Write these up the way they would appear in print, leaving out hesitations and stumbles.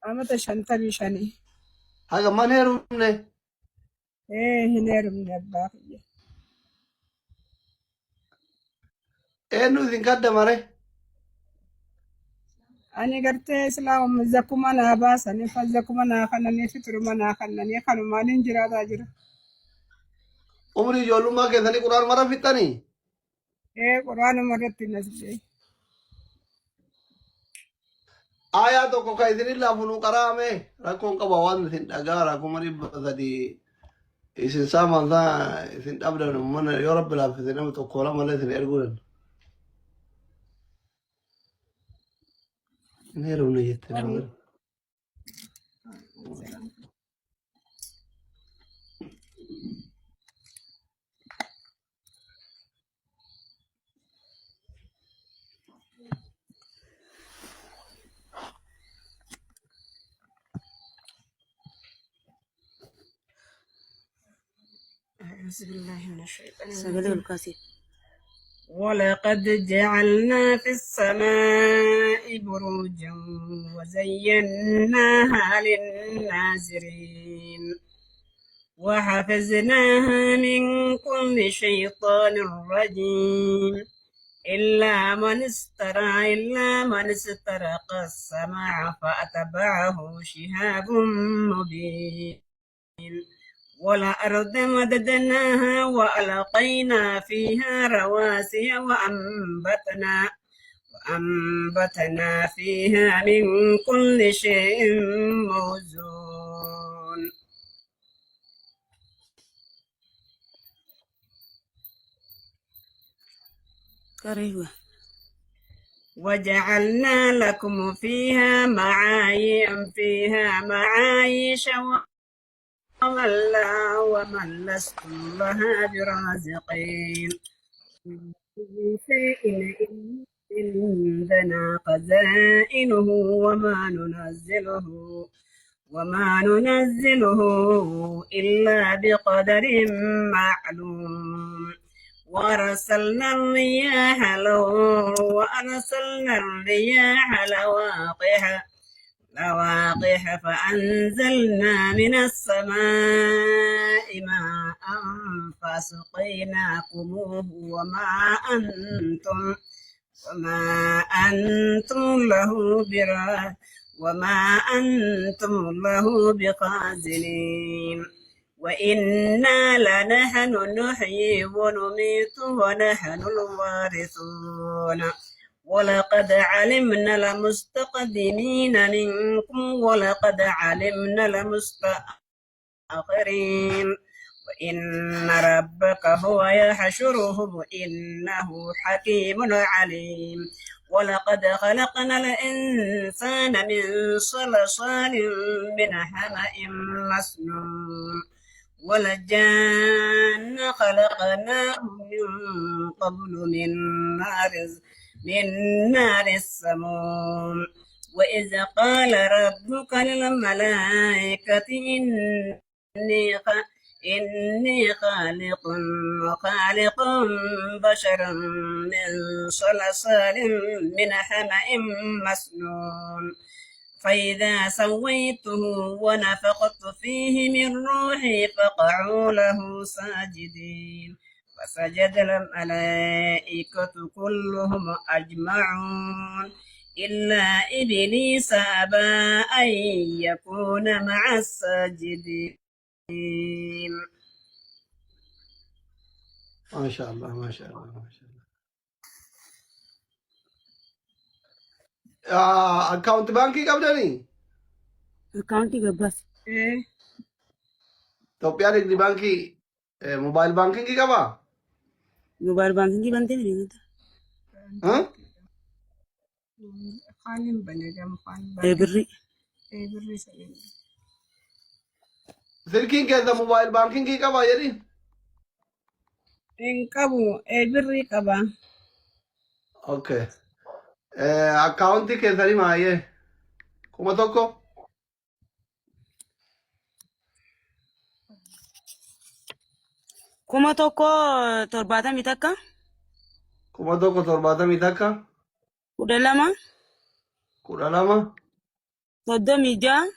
Amata 55. Haga man heerumne. Ee hin heerumne abbaa kiyya. Eenyu isin kaddamare? Ani gartee islaamuma zakuma naa baasanii fa zakuma naa kannanii fitruma naa kannanii kanumaan hin jiraataa jira. Umrii ijoollummaa keessanii quraan mara fixxanii? Ee quraanuma irratti nasbee. Aayaa tokko kan isin laafu nu qaraame rakkoon qaba waan isin dhagaara 300,000 isin saaman saa isin dhabdan mana yoo rabbi laaffise nama tokko lama illee isin erguu danda'a. Hin heerumne jette nama. أعوذ بالله من الشيطان Sagalee الرجيم ol kaasee. ولقد جعلنا في السماء بروجا وزيناها للناظرين وحفظناها من كل شيطان رجيم إلا من استرى إلا من استرق السمع فأتبعه شهاب مبين والأرض مددناها وألقينا فيها رواسي وأنبتنا وأنبتنا فيها من كل شيء موزون Qaree وجعلنا لكم فيها معايش فيها معايش ومن لا ومن لستم لها برازقين شيء عندنا خزائنه وما ننزله وما ننزله إلا بقدر معلوم ورسلنا الرياح لو وأرسلنا الرياح لواقح لواقح فأنزلنا من السماء ماء فسقيناكموه وما أنتم وما أنتم له برا وما أنتم له بخازنين وإنا لنحن نحيي ونميت ونحن الوارثون ولقد علمنا المستقدمين منكم ولقد علمنا المستأخرين وإن ربك هو يحشرهم إنه حكيم عليم ولقد خلقنا الإنسان من صلصال من حمأ مسنون والجان خلقناه من قبل من نار من نار السموم وإذ قال ربك للملائكة إني إني خالق خالق بشرا من صلصال من حمأ مسنون فإذا سويته ونفخت فيه من روحي فقعوا له ساجدين فسجد الملائكة كلهم أجمعون إلا إبليس أبى أن يكون مع الساجدين. Maasha Allah maasha Allah maasha Allah. Akkaawunti baankii qabdanii? Akkaawuntii gabbaas. إيه Itoophiyaa Nigdi Baankii moobaayil baankingii qabaa? Moobaayil baankingii bantee miti. Afaan hin bane gama afaan bane. Birrii. Birrii saniin. Silkiin keessa moobaayil baankingii qabaa jedhi? Hin qabu birrii qaba. Okay. Akkaawuntii keessanii maayee? 1000? 1071. 1071. 12. 12. 36.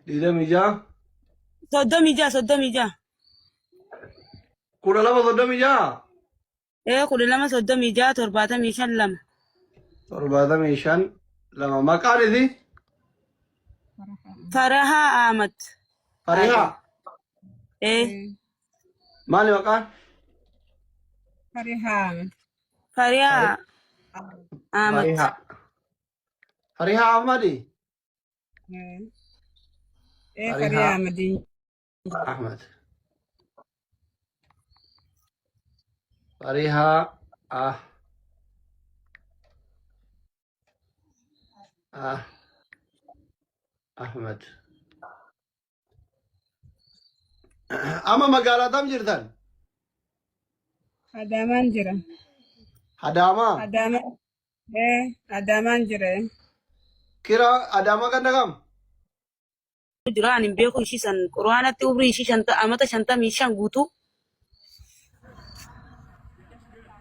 26. 36, 36. 12 36. Ee, 12 36 75 2. 75 2. Maqaan isii? Farahaa Ahmad. Farihaa. Ee. Maali maqaan? Farihaa. Farihaa Ahmad. Farihaa. Farihaa Ahmadi. Ee, Farihaa Farihaa Ahmadiin. Ahmad. Farihaa Ahmad. Amma magaalaa tam jirtan? Adaamaan jira. Adaamaa. Adaama. Ee, Adaamaan jira. Kira Adaamaa ganda kam? Duraan hin beeku ishii san quraanatti umrii ishii amata 55 guutuu.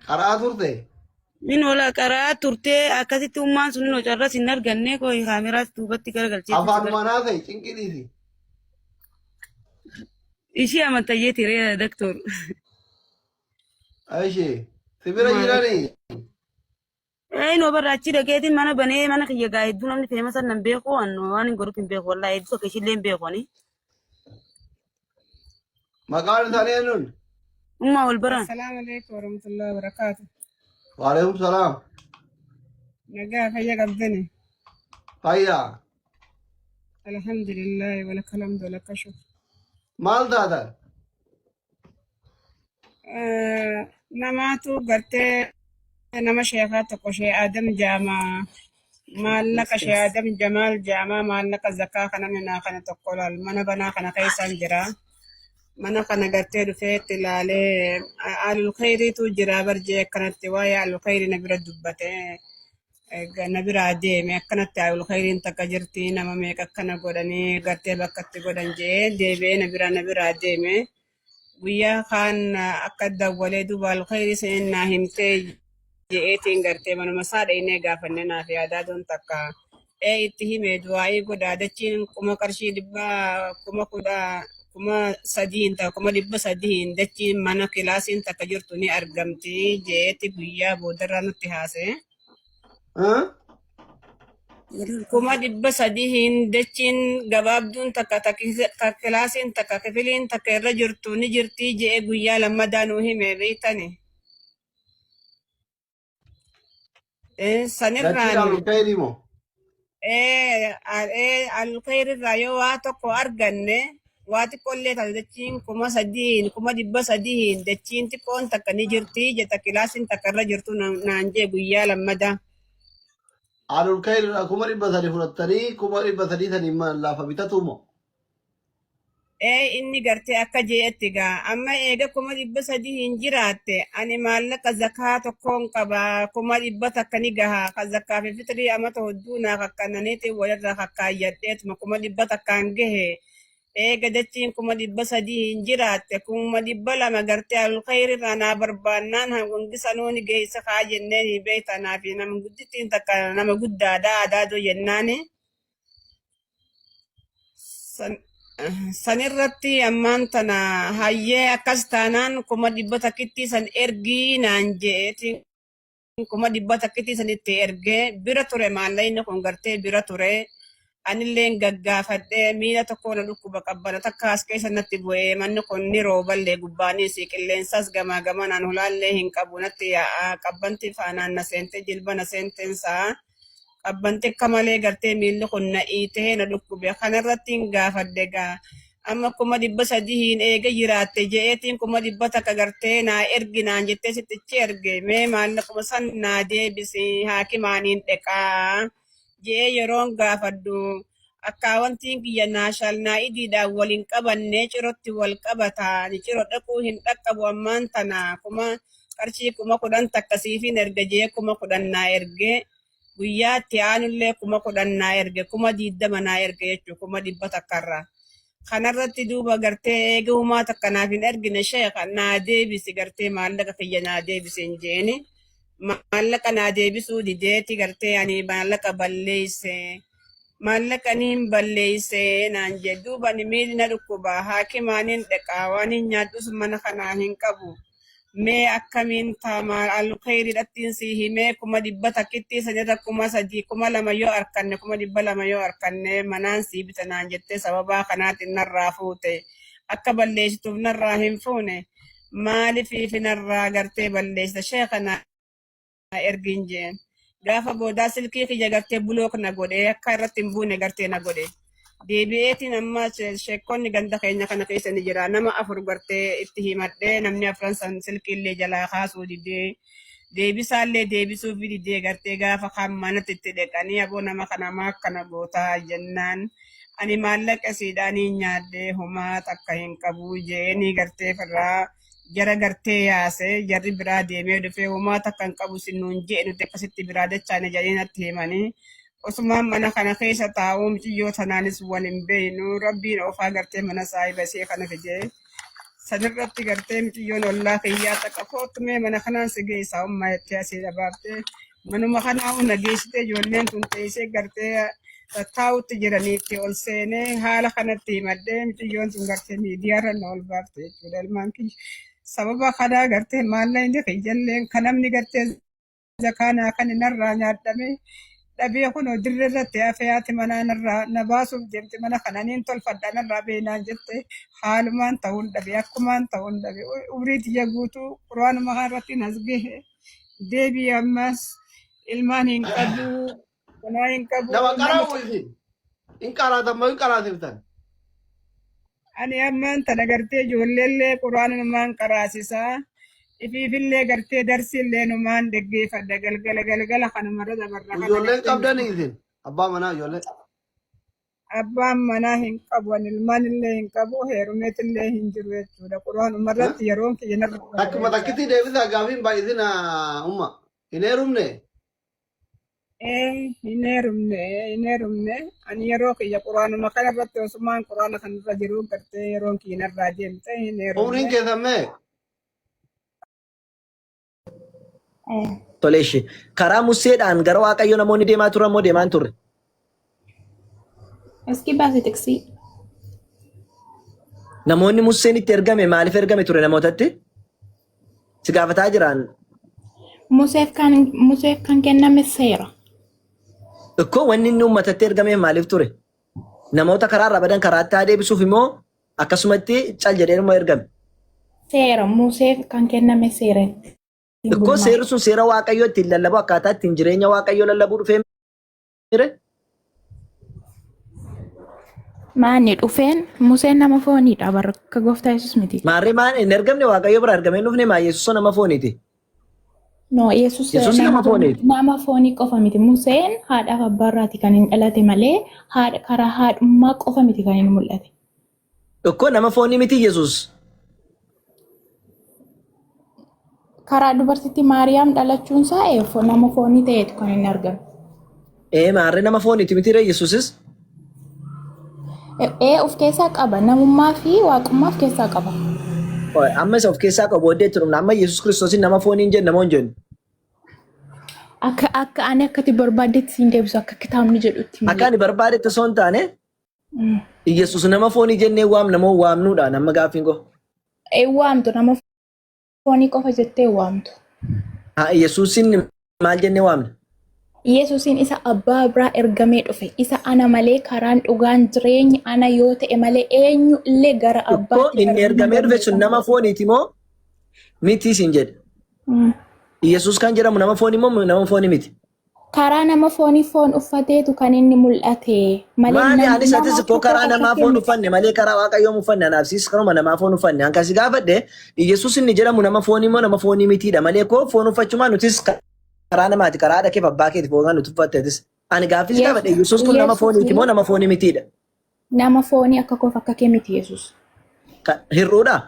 Qaraa turte? Min ola qaraa turtee akkasitti ummaan sun hin carras hin arganne koo kaameraas duubatti garagalchee. Afaan manaa ta'e cinqii dhiisi. Ishii amantayyeeti ree daktor. Ishee si bira jiranii? Ee, inoo barra achi dhaqeetiin mana banee mana kiyya gaa hedduu namni feema san nan beeku an waan hin godhuuf hin beeku wallaahi hedduu tokko ishiillee hin beeku ani. Maqaan isaanii eenyuun? Ummaa wal baraan. Assalaamu alaikum warahmatullahi wabarakatuh. Waalaikum salaam. Nagaa fayya qabdani? Fayyaa. Alhamdulillahi walaka alhamdu walaka shukr. Maal taatan? Namaatu gartee nama sheekaa tokko shee Adam jaamaa maallaqa shee Adam Jamaal jaamaa maallaqa zakaa kana minaa kana tokko laal mana banaa kana keessaan jira. Mana kana gartee dhufee itti ilaalee alul khayriitu jira barjee akkanatti waa'ee alul khayrii na bira dubbate. Na biraa deeme akkanatti alul khayriin takka jirti nama meeqa akkana godhanii gartee bakka itti godhan jee deebi'ee na biraa deeme. Guyyaa kaan akka dawwalee duuba alul khayrii seen naa himtee je'eetiin gartee manuma isaa dhaynee gaafanne naaf yaadaa doon takka. Ee, itti hime du'aa'ii godhaa dachiin kuma qarshii dhibba kuma kudha kuma sadiin ta'a 300,000 dachiin mana kilaasiin takka jirtu ni argamti je'eeti guyyaa boodarraa nutti haase. 300,000 dachiin gabaabduun takka takka kilaasiin takka kifiliin takka irra jirtu ni jirti je'ee guyyaa lammadaa nuu hime beektani. Dachiin Sanirraan alul khayrii moo? Ee, alkhayrirraa yoo waa tokko arganne waa xiqqoollee taate dachiin 3,000 300,000 dachiin xiqqoon takka ni jirti jetta kilaasiin takka irra jirtu naan jee guyyaa lammadaa. Alul khayrirraa 300,000 fudhattanii 300,000 sanii lafa bitatu moo? Ee, inni gartee akka jeetti gaa amma eega 300,000 hin jiraatte ani maallaqa zakaa tokkoon qaba 100,000 ni gaha ka zakaa fi fitrii amata hedduu naa kakkannaniitiin walirraa kakkaayyadheetuma 100,000n gahe eega dachiin 300,000 hin jiraatte 200,000 gartee alkhayrirraa naa barbaannaan hangungi sanuu ni geessa kaa jenneen hin beektanaa fi nama guddittiin takka nama guddaadha adaadoo jennaani. Sanirratti ammaan tana hayyee akkas taanaan 100,000 san ergii naan je'eeti 100,000 san itti ergee bira ture maallaqni kun gartee bira ture anilleen gaggaafadhee miila tokko na dhukkuba qabbana takka as keessa natti bu'ee manni kun ni rooballee gubbaanis qilleensas gamaa gamanaan hulaallee hin qabu natti yaa'a qabbanti faanaan na seente jilba na seenteensaa qabbanti akka malee gartee miilli kun na iitee na dhukkube kanarratti hin gaafadhe gaa amma 300,000 eega jiraatte je'eetiin 100,000 gartee naa ergi naan jettee sittichi erge mee maallaquma san naa deebisi haakimaaniin dheqaa je'ee yeroon gaafadhu akkaawwantiin kiyya naashal naa idiidhaan waliin qabanne cirotti wal qabata ni ciro dhaquu hin dhaqqabu ammaan tana kuma qarshii 10,000 siifin erga je'ee 10,000 naa erge guyyaatti aanullee 10,000 naa erge 20,000 naa erge jechuu 100,000rraa. Kanarratti duuba gartee eega humaa takka naaf hin ergine sheeka naa deebisi gartee maallaqa kiyya naa deebisi hin jeeni. Maallaqa naa deebisuu dideeti gartee ani maallaqa balleeyse. Maallaqa niin balleeysee naan jedhe. Duuba ani miilli na dhukkuba. Haakimaaniin dhaqaa waan hin nyaadhus mana kanaa hin qabu. Mee akkamiin ta'a maal alkheyriidhattiin sii himee 100,000 sanirra 3,000 2,000 yoo arkanne 200,000 yoo arkanne manaan sii bita naan jettee sababaa kanaatiin narraa fuute. Akka balleessituuf narraa hin fuune. Maalifiif narraa gartee balleessita sheekha naa ergiin jeen. Gaafa boodaa silkii kiyya gartee bulook na godhe akka irratti hin buune gartee na godhe. Deebi'eetiin amma sheekonni ganda keenya kana keessa ni jira. Nama afur gartee itti himadhee namni afran san silkii illee jalaa kaasuu didee deebisaallee deebisuuf didee gartee gaafa kaan manatti itti dhaqanii aboo nama kana maa akkana gootaa jennaan ani maallaqa siidhaanii nyaadhee homaa takka hin qabu jeeni gartee firraa jara gartee yaase jarri biraa deemee dhufee homaa takka hin qabu sin nuun je'e nuti akkasitti biraa dachaane jedhanii natti himanii osumaan mana kana keessa taa'uu muciyyoo tanaanis wal hin beeynu rabbiin oofaa gartee mana saahiba ishee kana fidee sanirratti gartee muciyyoon ollaa kiyyaa takka koottu mee mana kanaan si geessaa ummaa jettee asii dhabaaftee manuma kanaa na geessitee ijoolleen tun teessee gartee tattaa'utti jiraniitti ol seenee haala kanatti himadhee mucayyoon tun gartee miidiyaarra na ol baafte jechuudha ilmaan kiyya. Sababa kanaa gartee maallaqni kiyyallee kan namni gartee zakaa naa kan narraa nyaadhame dhabee kunoo dirree irratti hafee haati manaa narraa na baasuuf deemte mana kana niin tolfadha narraa beenaan jette haalumaan ta'uun dhabe akkumaan ta'uun dhabe umrii tiyya guutuu quraanuma kanarratti nas gahe deebii ammas ilmaan hin qabu manaa hin qabu Nama nama qara'u isin. Hin qaraatan moo hin qaraasiftan? Ani ammaan tana gartee ijoolleellee quraana numaan qaraasisaa. Ifiifillee gartee darsiillee numaan dhaggeeffadha galgala galgala kanumarra dabarra kana Ijoolleen gartee qabdanii isin. Abbaa manaa ijoollee. Abbaan manaa hin qabu ani ilmaan illee hin qabu heerumeetillee hin jiru jechuudha. Quraanuma irratti yeroon kiyya narra dabra Takkuma jechaadha. takkitti deebisaa gaafiin baay'isina umma. Hin heerumne. Ee hin heerumne hin heerumne ani yeroo kiyya quraanuma kana irratti osumaan quraana kanarra jiru gartee yeroon kiyya narraa deemte hin Umriin heerumne. keessan mee? Tole ishee. Karaa Museedhaan gara Waaqayyoo namoonni deemaa turan moo deemaa hin turre? Iski baasi tiksii. Namoonni Museen itti ergame maaliif ergame ture namootatti? Si gaafataa jiraan. Museef kan kenname seera. Ikkoo wanni inni uummatatti ergameef maaliif ture? Namoota karaa irraa badan karaatti haa deebisuuf immoo akkasumatti cal jedhee immoo ergame. Seera Museef kan kenname seera ittiin Ikkoo bulmaata. seerri sun seera Waaqayyoo ittiin lallabu akkaataa ittiin jireenya Waaqayyoo lallabuu dhufee mire? Maanni dhufeen Museen nama fooniidha bara akka gooftaa Yesuus miti. Maarree maan hin ergamne Waaqayyo biraa ergamee hin dhufne maa Yesuus nama fooniiti. No, Yesuus Yesuus nama nama fooniiti. Nama foonii qofa miti. Museen haadhaaf abbaarraati kan hin dhalate malee haadha karaa haadhummaa qofa miti kan hin mul'ate. Ikkoo nama foonii miti Yesuus. Karaa dubartitti Maariyaam dhalachuun isaa nama foonii ta'eetu kan hin argame. Ee maarree nama fooniiti miti ree Yesuusis. Ee, of keessaa qaba. Namummaa fi waaqummaa of keessaa qaba. Amma isa of keessaa qabu booddee itti dhumna. Amma Yesuus Kiristoosiin nama foonii hin jenna moo hin jennu? Akka ani akkati barbaaddetti siin deebisu akka kitaabni jedhutti Akka malee. ani barbaadetti osoo hin taane Yesuus nama foonii jennee waamna moo waamnuudha nama gaaffiin koo. Ee, waamtu nama foonii qofa jettee waamtu. Haa Yesuusin maal jennee waamna? Yesuusiin isa abbaa biraa ergamee dhufe isa ana malee karaan dhugaan jireenyi ana yoo ta'e malee eenyu illee gara Ikkoo abbaatti inni darbuu hin ergamee dhufe sun dandeessan nama jedhe. fooniiti moo miti siin jedhe. Yesuus kan jedhamu nama foonii moo nama foonii miti? Karaa nama foonii foon uffateetu kan inni mul'ate malee Maali anis nama atis akka ikkoo koo karaa akka namaa kee foon miti. uffanne malee karaa Waaqayyoo uffanne anaaf siis karuma namaa foon uffanne. An kan si gaafadhe Yesuus inni jedhamu nama foonii moo nama foonii mitiidha malee koo foon uffachumaa nutis karaa namaati karaa haadha keef abbaa keeti foon kan nuti uffatte atis. Ani gaaffii si gaafadhe Yesuus kun nama fooniiti moo nama foonii mitiidha? Nama foonii akka koof akka kee miti Yesuus. Hir'uudha?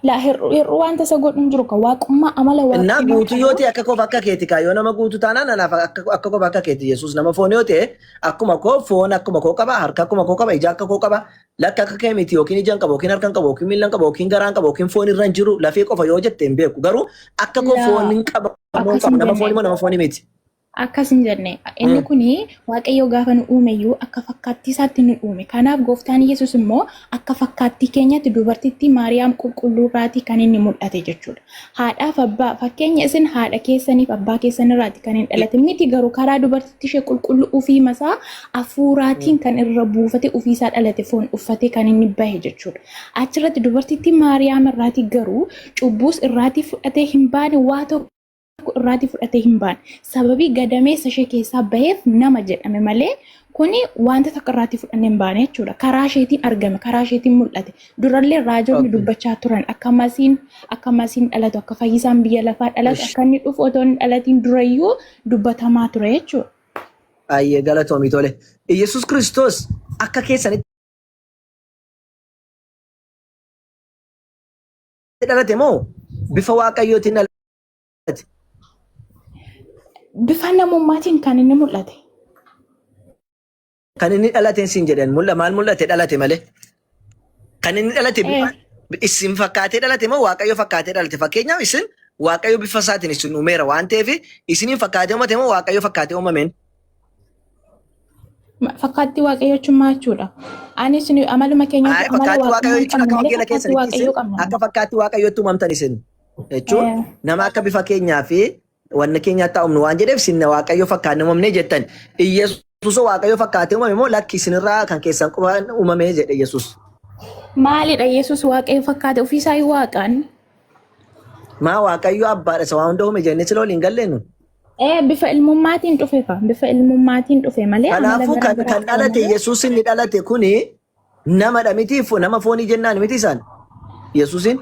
Laa hir'uu wanta isa godhu hin jiru ka waaqummaa amala Innaa waaqummaa guutuu yoo qaba. ta'e akka koof akka keeti kaa yoo nama guutuu taanaan anaaf akka koof akka keeti Yesuus nama foon yoo ta'e akkuma koo foon akkuma koo qaba harka akkuma koo qaba ija akka koo qaba lakka akka kee miti yookiin ija hin qabu yookiin harka hin qabu yookiin miila hin qabu yookiin garaa hin qabu yookiin foon irra hin jiru lafee qofa yoo jette hin beeku garuu akka koo Laa foon hin qaba moo hin akkas qabu hin nama foon jenne. immoo nama foonii miti. Akkas hin jenne. Inni kuni Waaqayyo gaafa nu uumeyyuu akka fakkaattii isaatti nu uume. Kanaaf gooftaan Yesuus immoo akka fakkaattii keenyatti dubartittii Maariyaam qulqulluu irraatii kan inni mul'ate jechuudha. Haadhaaf abbaa fakkeenya isin haadha keessaniif abbaa keessan irraati kan hin dhalate miti garuu karaa dubartittii ishee qulqulluu ofii masaa hafuuraatiin kan irra buufate ofiisaa dhalate foon uffatee kan inni bahe jechuudha. Achirratti dubartittii Maariyaam irraatii garuu cubbuus irraatii fudhatee hin baane waa tokko irraatii fudhatee hin baane. Sababii gadameessa ishee keessaa baheef nama jedhame malee kuni wanta takka irraatii fudhannee hin baane jechuudha. Karaa isheetiin argame, karaa isheetiin mul'ate. Durallee raajonni dubbachaa turan akka masiin dhalatu, akka fayyisaan biyya lafaa dhalatu, akka inni dhufu otoo hin dhalatiin durayyuu dubbatamaa ture jechuudha. Ayyee galatoomii tole. Iyyasuus Kiristoos akka keessanitti dhalate moo bifa Waaqayyootiin dhalate? Bifa namummaatiin kan inni mul'ate. Kan inni dhalateen siin jedhan mul'a maal mul'ate dhalate malee. Kan inni dhalate bifa isin fakkaatee dhalate moo Waaqayyo fakkaatee dhalate? Fakkeenyaaf isin Waaqayyo bifa isaatiin isin uumeera waan ta'eef isiniin fakkaatee uumate moo Waaqayyo fakkaatee uumameen? Fakkaattii Waaqayyoo jechuun maal jechuudha? Ani isin amaluma keenya Ayi amala fakkaattii waaqummaa Waaqayyoo hin jechuun qabnu akka malee wangeela fakkaattii keessanitti Waaqayyoo isin qabna. akka fakkaattii Waaqayyootti uumamtan isin jechuun nama akka bifa keenyaa fi wanna keenyaatti haa uumnu waan jedheef isin Waaqayyo fakkaanne uumamne jettan. Iyyasuus Waaqayyo fakkaatee uumame moo lakki isinirraa kan keessan qofaan uumame jedhe Yesuus. Maalidha Yesuus Waaqayyo fakkaate ofiisaa waaqaan? Maa Waaqayyo abbaadha isa waa hunda uume jennee sila waliin gallee nu. Bifa ilmummaatiin dhufe fa bifa ilmummaatiin dhufe malee amala Kanaafuu gara kan biraa kan qaba dhalate malee. Yesuus inni dhalate kuni namadha miti nama foonii jennaan miti isaan. Yesuusin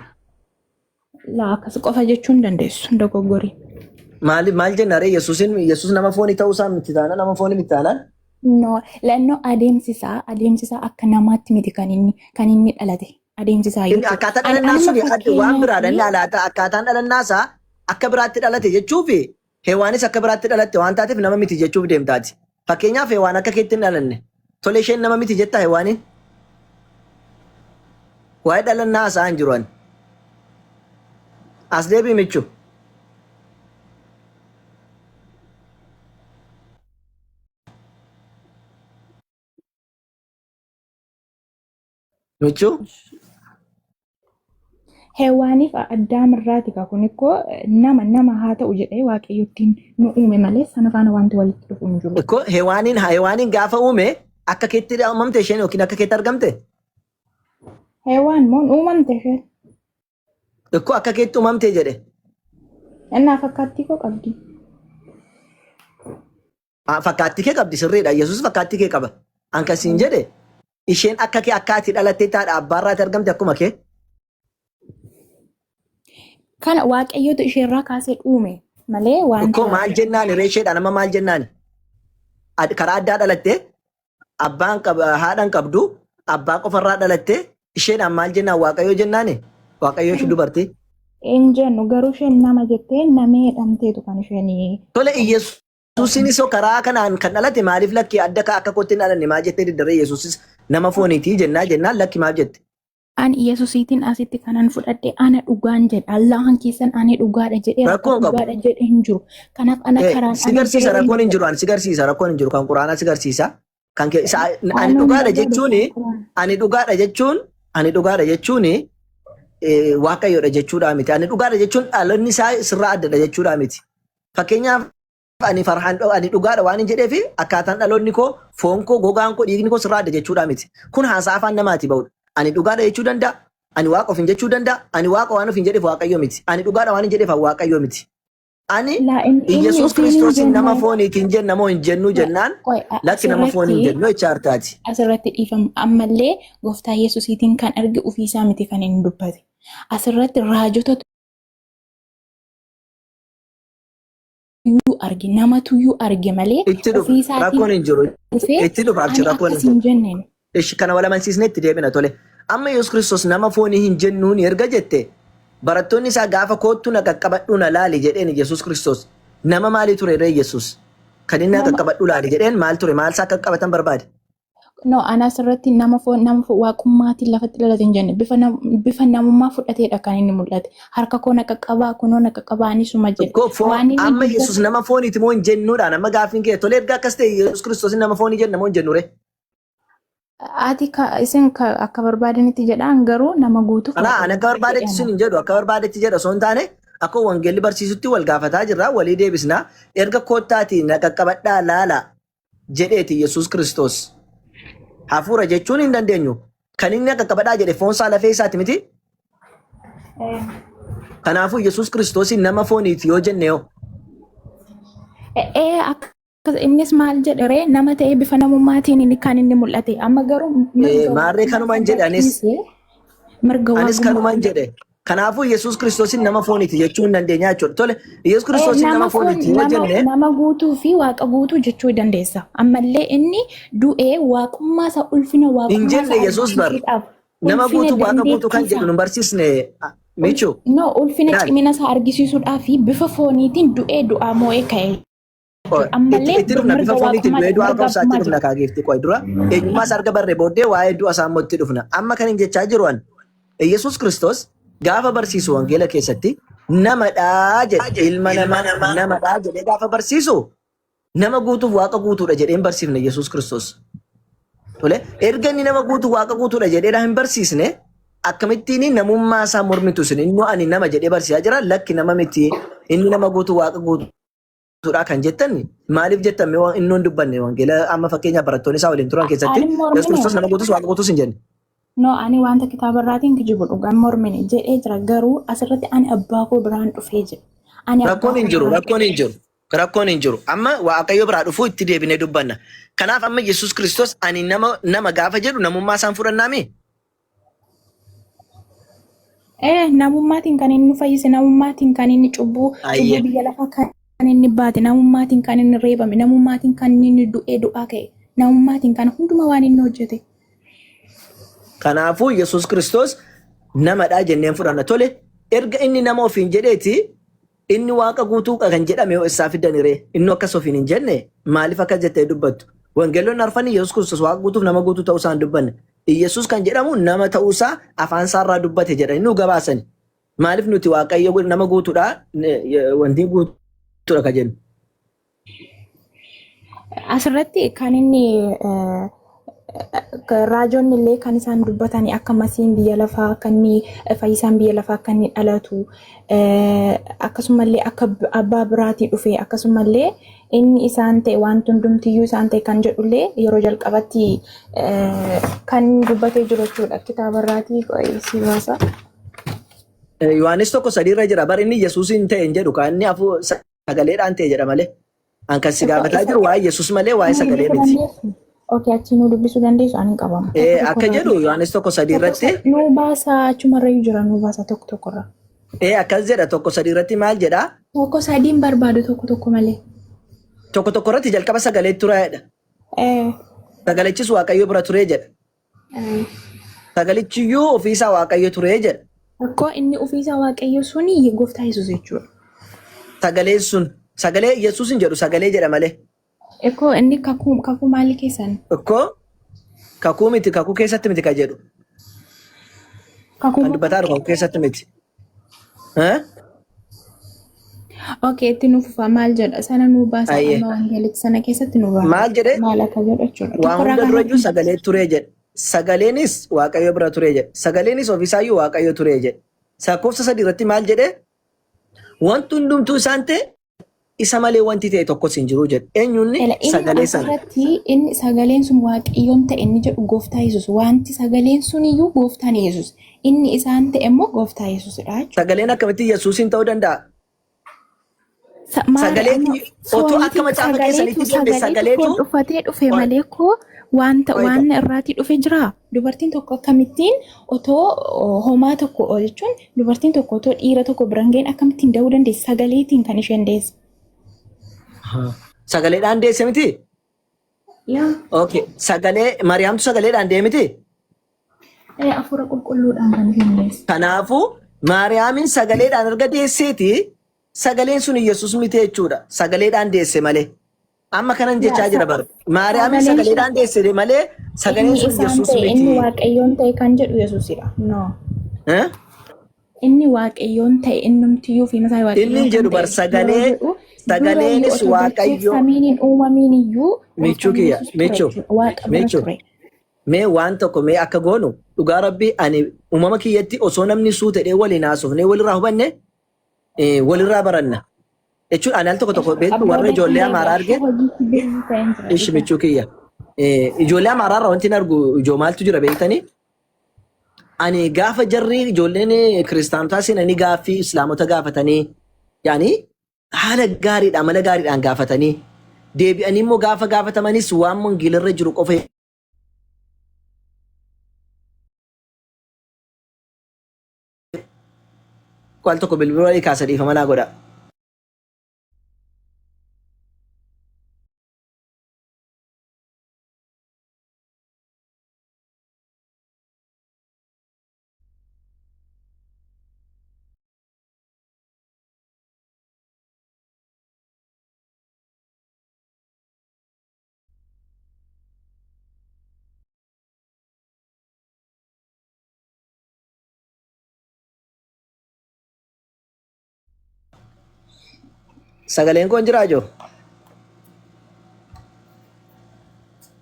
Laa akkas qofa jechuu hin dandeessu dogoggori. maal maal jenna ree Yesuusin Yesuus nama foonii ta'uu isaa miti taanaan nama foonii miti taanaan. No, lannoo adeemsisaa akka namaatti miti kan inni dhalate adeemsisaa Inni jechuudha. akkaataa Ani dhalannaa amma suni waan biraadha inni fakkeenyaaf alaata akkaataan dhalannaa isaa akka biraatti dhalate jechuufi Hewaanis akka biraatti dhalatte waan taateef nama miti jechuuf deemtaati. Fakkeenyaaf Hewaan akka keetti hin dhalanne. Tole isheen nama miti jettaa Hewaaniin? Waa'ee dhalannaa haasa'aa hin jiru ani. As deebi'i michu. Michuu? Hewaaniif Addaam irraati ka kun ikkoo nama haa ta'u jedhee Waaqayyo ittiin nu uume malee sana faana wanti walitti dhufu hin jiru. Ikkoo Hewaaniin gaafa uume akka keetti uumamte isheen yookiin akka keetti argamte? Hewaan moo uumamte isheen? Ikkoo akka keetti uumamte jedhe. Innaa fakkaattii koo qabdi. Ah, fakkaattii kee qabdi sirriidha. Yesuus fakkaattii kee qaba. An kan siin jedhe isheen akka kee akka ati dhalattee taadha abbaarraati argamte akkuma kee. Kana Waaqayyotu isheerraa kaasee uume malee Ikkoo wanta maal jennaani ree isheedhaan amma maal jennaani? Karaa addaa dhalattee abbaan haadhan qabdu abbaa qofarraa dhalattee isheedhaan maal jennaan Waaqayyoo jennaani? Waaqayyoo ishee dubartii. Hin jennu garuu isheen nama jettee namee dhamteetu kan isheen Tole Iyyasuusinis hoo karaa kanaan kan dhalate maaliif lakki adda akka kootti hin dhalanne maal jettee diddaree Yesuusis nama fooniitii jennaa jennaan lakki maaf jette? Ani Yesuusiitiin asitti kanan fudhadhe ana dhugaan jedha. Allahan keessan ani dhugaadha jedhee akka Rakkoon qabu. dhugaadha jedhe hin jiru. Kanaaf ana karaan Si ana garsiisa jireenya rakkoon hin jedha. jiru ani si garsiisa rakkoon hin jiru kan quraanaa si garsiisa. Kan kee isa ani Ani dhugaadha barbaadu jechuun kan quraana. ani dhugaadha jechuun ani dhugaadha jechuun waaqayyoodha jechuudha miti. Ani dhugaadha jechuun dhaloonni isaa sirraa addadha jechuudha miti. Fakkeenyaaf ani farhaan ani dhugaadha waan hin jedheef akkaataan dhaloonni koo foon koo gogaan koo dhiigni koo sirraa adda jechuudha miti. Kun haasaa afaan namaati ba'udha. Ani dhugaadha jechuu danda'a. Ani waaqa of hin jechuu danda'a. Ani waaqa waan of hin jedheef waaqayyo miti. Ani dhugaadha waan hin jedheef ani waaqayyo miti. Ani Laa inni inni Iyyasuus ofiin hin Kiristoosiin nama jenne. fooniitiin jenna moo hin jennuu jennaan Qoy lakki nama foonii hin asirratti jennu jecha hartaati. asirratti dhiifama ammallee gooftaa Yesuusiitiin kan arge ofiisaa miti kan inni dubbate. Asirratti raajota iyyuu arge namatu iyyuu arge malee Itti dhufa ofiisaatiin rakkoon hin jiru. dhufee Itti dhufa abshi ani rakkoon hin akkas hin jiru. jenneen. Ishi kana wal amansiisnee itti deebina tole. Amma Yesuus Kiristoos nama foonii hin jennuun erga jette barattoonni isaa gaafa koottu na qaqqabadhuu na laali jedheen Yesuus Kiristoos nama maalii ture ree Yesuus? Kan inni na Nama qaqqabadhuu laali jedheen maal ture? Maal isaa akka qaqqabatan barbaade? No, ana asirratti nama foon nama waaqummaatiin lafatti dhalate hin jenne, bifa namummaa fudhateedha kan inni mul'ate. Harka koo na qaqqabaa, kunoo na qaqqabaa, ani suma jedhe. Tokko foon Waan inni amma dubbate Yesuus nama fooniiti moo hin jennuudhaan amma gaaffiin kee tolee erga akkas ta'e Yesuus Kiristoos nama foonii jenna moo hin jennu ree? Ati ka, isin ka, akka barbaadanitti jedhaan, garuu nama guutuuf Kanaa waaqa ani akka guutuu barbaadetti jedhama. sun hin jedhu, akka barbaadetti jedha osoo hin taane akka wangeelli barsiisutti wal gaafataa jirra, walii deebisna. Erga koottaatii na qaqqabadhaa laala jedheeti Yesuus Kiristoos. Hafuura jechuun hin dandeenyu. Kan inni akka qaqqabadhaa jedhe foon isaa lafee isaati miti. Kanaafuu Yesuus Kiristoos nama fooniiti yoo jenne hoo? Ee, akka innis maal jedhe ree? Nama ta'ee bifa namummaatiin inni kan inni mul'ate. Amma garuu mirga Maarree waaqummaa kanumaan sana jedhe anis. dhiisee mirga Anis waaqummaa kanumaan jedhe. Kanaafuu Yesuus Kiristoos nama fooniiti jechuu hin dandeenya jechuudha. Tole, Yesuus Kiristoos Nama nama foon fooniiti yoo nama jenne nama guutuu fi waaqa guutuu jechuu dandeessa. Ammallee inni du'ee waaqummaa isaa, ulfina hin waaqummaa jenne isaa Yesuus bar argisiisuudhaaf nama ulfina guutuu waaqa guutuu kan dandeettii jedhu isaa nu barsiisne michuu. No, ulfina Ilaali. cimina isaa argisiisuudhaaf bifa fooniitiin du'ee du'aa moo'ee ka'e jechuudha. Itti Ammallee itti dhufna mirga bifa fooniitiin du'ee waaqummaa du'aa mirga ka'uu isaatti abbummaa dhufna jira. kaa geefti qoy dura eenyummaa isaa arga barree booddee waa'ee du'a isaa immoo itti dhufna. Amma kan hin jechaa jiru an Yesuus Kiristoos gaafa barsiisu wangeela keessatti namadhaa jedhe, ilma namaa namadhaa jedhee gaafa barsiisu nama guutuuf waaqa guutuudha jedhee hin barsiifne Yesuus Kiristoos. Tole, erga inni nama guutuu waaqa guutuudha jedhee hin barsiisne akkamittiin namummaa isaa mormitu isin? Innoo ani nama jedhee barsiisaa jira, lakki nama miti, inni nama guutuu waaqa guutuudha kan jettan maaliif jettan? Mee waan innoo hin dubbanne wangeela amma fakkeenyaaf barattoonni isaa waliin turan keessatti Ani Yesuus mormine. Kiristoos nama guutuus waaqa guutuus hin jenne. No, ani wanta kitaaba irraatiin kijibu dhugaan mormine jedhee jira, garuu asirratti ani abbaa koo biraan dhufee jedhe. Ani abbaa Rakkoon koo hin jiru, biraan rakkoon hin jiru. Rakkoon hin jiru. Amma Waaqayyo biraa dhufuu itti deebinee dubbanna. Kanaaf amma Yesuus Kiristoos ani nama gaafa jedhu namummaa isaan fudhannaami? Namummaatiin kan inni nu fayyise, namummaatiin kan inni cubbuu Ayyee. biyya lafaa kan inni baate, namummaatiin kan inni reebame, namummaatiin kan inni du'ee du'aa ka'e, namummaatiin kan hundumaa waan inni hojjete. Kanaafuu Yesuus Kiristoos namadhaa jenneen fudhanna. Tole, erga inni nama ofiin jedheeti inni waaqa guutuu kan jedhame yoo isaa fidani ree? Inni akkas ofiin hin jenne, maaliif akkas jettee dubbattu? Wangeelonni arfanii Yesuus Kiristoos waaqa guutuuf nama guutuu ta'uu isaa hin dubbanne. Yesuus kan jedhamu nama ta'uusaa afaan isaarraa dubbate jedhanii nu gabaasani. Maaliif nuti Waaqayyo nama guutuudha wanti guutuudha kan jennu? Asirratti kan inni raajonni illee kan isaan dubbatan akka masiin biyya lafaa akka inni fayyisaan biyya lafaa akka inni dhalatu, akkasumallee akka abbaa biraatii dhufe, akkasumallee inni isaan ta'e wanti hundumtiyyuu isaan ta'e kan jedhullee yeroo jalqabatti kan dubbatee jiru jechuudha. Kitaaba irraatii si baasa. Yohaannis 1:3 irra jira. Bar inni Yesuusin ta'e hin jedhu, kan inni afuu sagaleedhaan ta'e jedha malee. An kan si gaafataa jiru waa'ee Yesuus malee waa'ee sagalee miti. Okay, achi nuu dubbisuu dandeessu, ani hin qabamu. Akka jedhu Yohaannis 1:3 irratti. Nuu baasaa, achumarrayyuu jira, nuu baasaa tokko tokkorra. Akkas jedha, 1:3 irratti maal jedha? 1:3n barbaadu, tokko tokko malee. Tokko tokko irratti jalqaba sagalee ture jedha. Sagalichis Waaqayyo bira ture jedha. Sagalichiyyuu ofiisaa Waaqayyo ture jedha. Akkoo inni ofiisaa Waaqayyo suni gooftaa Yesuus jechuudha. Sagaleen sun sagalee Yesuus hin jedhu, sagalee jedha malee. Ekkoo inni kakuu maalii keessan? Ikkoo kakuu miti, kakuu keessatti miti kan jedhu. Kakuu Kan dubbataa jiru kakuu keessatti miti. Eh? Okay, itti nu fufa, maal jedha sana nu baasa. Ayyee. Amma wangeelicha sana keessatti nu baasa. Maal jedhe? Maal akka jedhu jechuudha. Waan Tokkorraa hunda kan dura iyyuu sagalee turee jedhe. Sagaleenis Waaqayyo bira turee jedhe. Sagaleenis ofiisaayyuu Waaqayyo turee jedhe. Lakkoofsa 3 irratti maal jedhe? Wanti hundumtuu isaan ta'e, isa malee wanti ta'e tokkos hin jiru jedhe. Eenyuunni Ela inni sagalee sana? Asirratti inni sagaleen sun Waaqayyoon ta'e inni jedhu gooftaa Yesuus. Wanti sagaleen sun iyyuu gooftaan Yesuus. Inni isaan ta'e immoo gooftaa Yesuusidha jechuudha. Sagaleen akkamitti Yesuusiin ta'uu danda'a? Maali Sagaleen amma otoo akka fooniitiin macaafa sagaleetu keessanitti deemne sagaleetu foon sagaleetu uffatee dhufe Qoy, malee koo wanta qoy, waan irraatii dhufe jira. Dubartiin tokko akkamittiin otoo homaa tokko jechuun dubartiin tokko otoo dhiira tokko bira hin gahin akkamittiin da'uu dandeessi? Sagaleetiin kan isheen deesse. Sagaleedhaan deesse miti? Yaa. Okay. Sagalee Mariyaamtu sagaleedhaan de'e miti? Hafuura qulqulluudhaan kan isheen deesse. Kanaafuu Maariyaamin sagaleedhaan erga deesseeti sagaleen sun Yesuus miti jechuudha. Sagaleedhaan deesse malee. Amma kanan Yaa jechaa jira bar. Maariyaamiin sagaleen sun sagaleedhaan deesse malee sagaleen inni sun isaan Yesuus ta'e inni miti. waaqayyoon ta'e kan jedhu Yesuusidha. No. Eh? Inni waaqayyoon ta'e innumtiyyuu fi mataa Inni waaqayyoon hin kan jedhu ta'e bar yeroo sagalee jedhu durayyuu sagaleenis otoo dachee waaqayyo samiin hin uumamiin iyyuu michuu gooftaan kiyya Yesuus ture michuu jechuudha. Waaqa bira michuu ture. mee waan tokko mee akka goonu dhugaa rabbii ani uumama kiyyatti osoo namni suu ta'ee waliin haasofnee walirraa hubanne walirraa baranna. Jechuun ani al tokko tokko beektu warra Abbootii ijoollee kun amaaraa arge hojiitti busy ta'een jira ishi dhugaa. michuu kiyya. Ijoollee amaaraa irraa wanti hin argu ijoo maaltu jira beektanii? Ani gaafa jarri ijoolleen kiristaanotaa seenanii gaaffii islaamota gaafatanii yaani haala gaariidhaan mala gaariidhaan gaafatanii deebi'anii immoo gaafa gaafatamanis waan wangeelarra jiru qofa al tokko bilbila walii kaasa dhiifama naa godha. Sagaleen koo hin jiraa joo?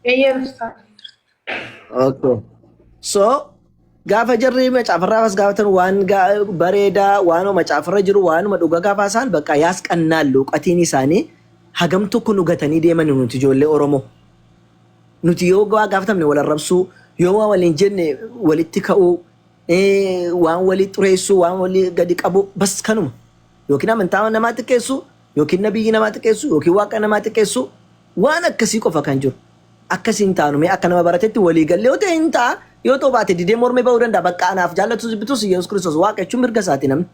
Eeyyee ustaaz. Okay. So gaafa jarri macaafarraa as gaafatan waan bareedaa waanuma macaafarra jiru waanuma dhuga gaafa isaan bakka yaas qannaan luuqatiin isaanii hagam tokko nu gatanii deeman nuti ijoollee Oromoo. Nuti yoo waa gaafatamne wal arrabsuu, yoo waa waliin jenne walitti ka'uu, waan walii xureessuu, waan walii gadi qabu bas kanuma. Yookiin amantaa namaa xiqqeessuu, yookiin nabiyyi namaa xiqqeessuu, yookiin waaqa namaa xiqqeessuu waan akkasii qofa kan jiru. Akkasii hin taanu mee akka nama baratetti walii gallee yoo ta'e hin ta'a yoo ta'u baate didee mormee ba'uu danda'a bakka anaaf jaallatus jibbitus Yesuus Kiristoos waaqa jechuun mirga isaati namni.